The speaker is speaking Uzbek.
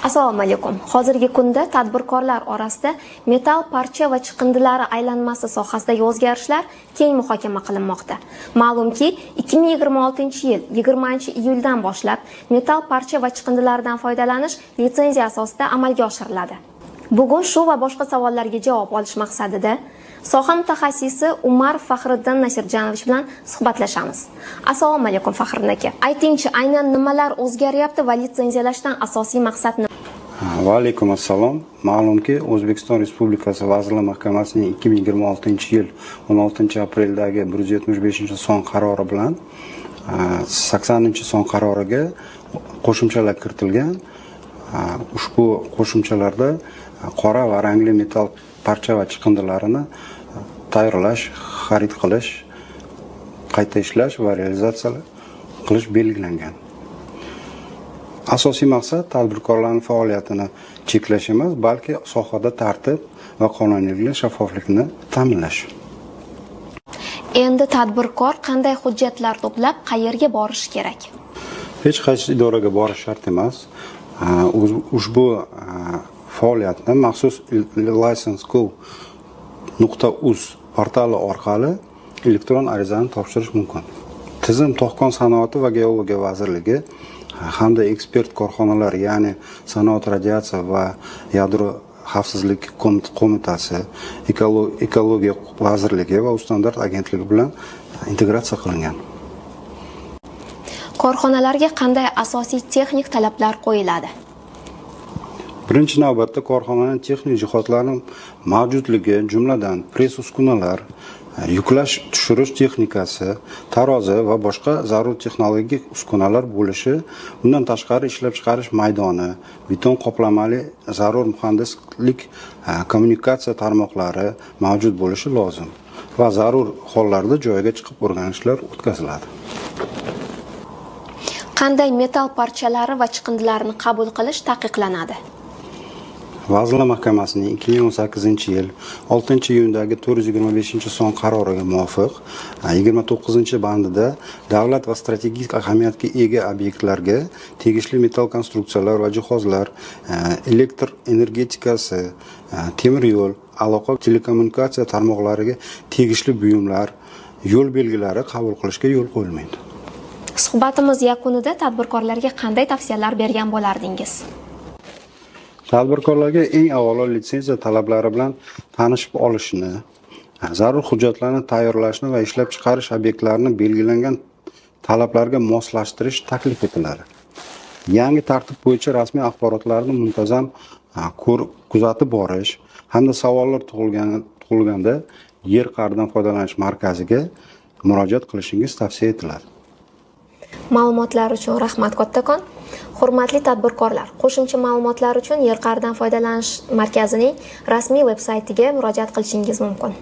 Assalomu alaykum. Hozirgi kunda tadbirkorlar orasida metall parcha va chiqindilari aylanmasi sohasidagi o'zgarishlar keng muhokama qilinmoqda. Ma'lumki, 2026-yil 20-iyuldan boshlab metall parcha va chiqindilardan foydalanish litsenziya asosida amalga oshiriladi. Bugun shu va boshqa savollarga javob olish maqsadida soha mutaxassisi Umar Faxriddin Nasirjanovich bilan suhbatlashamiz. Assalomu alaykum, Faxriddin aka. Aytingchi, aynan nimalar o'zgaryapti va litsenziyalashdan asosiy maqsad nima? Va alaykum assalom. Ma'lumki, O'zbekiston Respublikasi Vazirlar Mahkamasining 2026-yil 16-apreldagi 175-son qarori bilan 80-son qaroriga qo'shimchalar kiritilgan. Ushbu qo'shimchalarda qora va rangli metall parcha va chiqindilarini tayyorlash, xarid qilish, qayta ishlash va realizatsiya qilish belgilangan. Asosiy maqsad tadbirkorlarning faoliyatini cheklash emas, balki sohada tartib va qonuniylik, shaffoflikni ta'minlash. Endi tadbirkor qanday hujjatlar to'plab, qayerga borishi kerak? Hech qaysi idoraga borish shart emas. Ushbu faoliyatni maxsus license.gov.uz portali orqali elektron arizani topshirish mumkin. Tizim Tog'kon sanoati va geologiya vazirligi hamda ekspert korxonalar, ya'ni sanoat, radiatsiya va yadro xavfsizlik qo'mitasi, ekologiya vazirligi va Uzstandart agentligi bilan integratsiya qilingan. Korxonalarga qanday asosiy texnik talablar qo'yiladi? Birinchi navbatda korxonaning texnik jihozlarining mavjudligi, jumladan press uskunalar, yuklash tushirish texnikasi, tarozi va boshqa zarur texnologik uskunalar bo'lishi, undan tashqari ishlab chiqarish maydoni, beton qoplamali zarur muhandislik kommunikatsiya tarmoqlari mavjud bo'lishi lozim va zarur hollarda joyiga chiqib o'rganishlar o'tkaziladi. Qanday metall parchalari va chiqindilarni qabul qilish taqiqlanadi? Vazirlar Mahkamasining 2018-yil 6-iyundagi 425-son qaroriga muvofiq 29-bandida davlat va strategik ahamiyatga ega obyektlarga tegishli metall konstruksiyalar va jihozlar, elektr energetikasi, temir yo'l, aloqa, telekommunikatsiya tarmoqlariga tegishli buyumlar, yo'l belgilari qabul qilishga yo'l qo'yilmaydi. Suhbatimiz yakunida tadbirkorlarga qanday tavsiyalar bergan bo'lardingiz? Tadbirkorlarga eng avvalo litsenziya talablari bilan tanishib olishni, zarur hujjatlarni tayyorlashni va ishlab chiqarish obyektlarini belgilangan talablarga moslashtirish taklif etiladi. Yangi tartib bo'yicha rasmiy axborotlarni muntazam kuzatib borish hamda savollar tug'ilganda yer qa'ridan foydalanish markaziga murojaat qilishingiz tavsiya etiladi. Ma'lumotlar uchun rahmat kattakon. Hurmatli tadbirkorlar, qo'shimcha ma'lumotlar uchun yer qa'ridan foydalanish markazining rasmiy veb saytiga murojaat qilishingiz mumkin.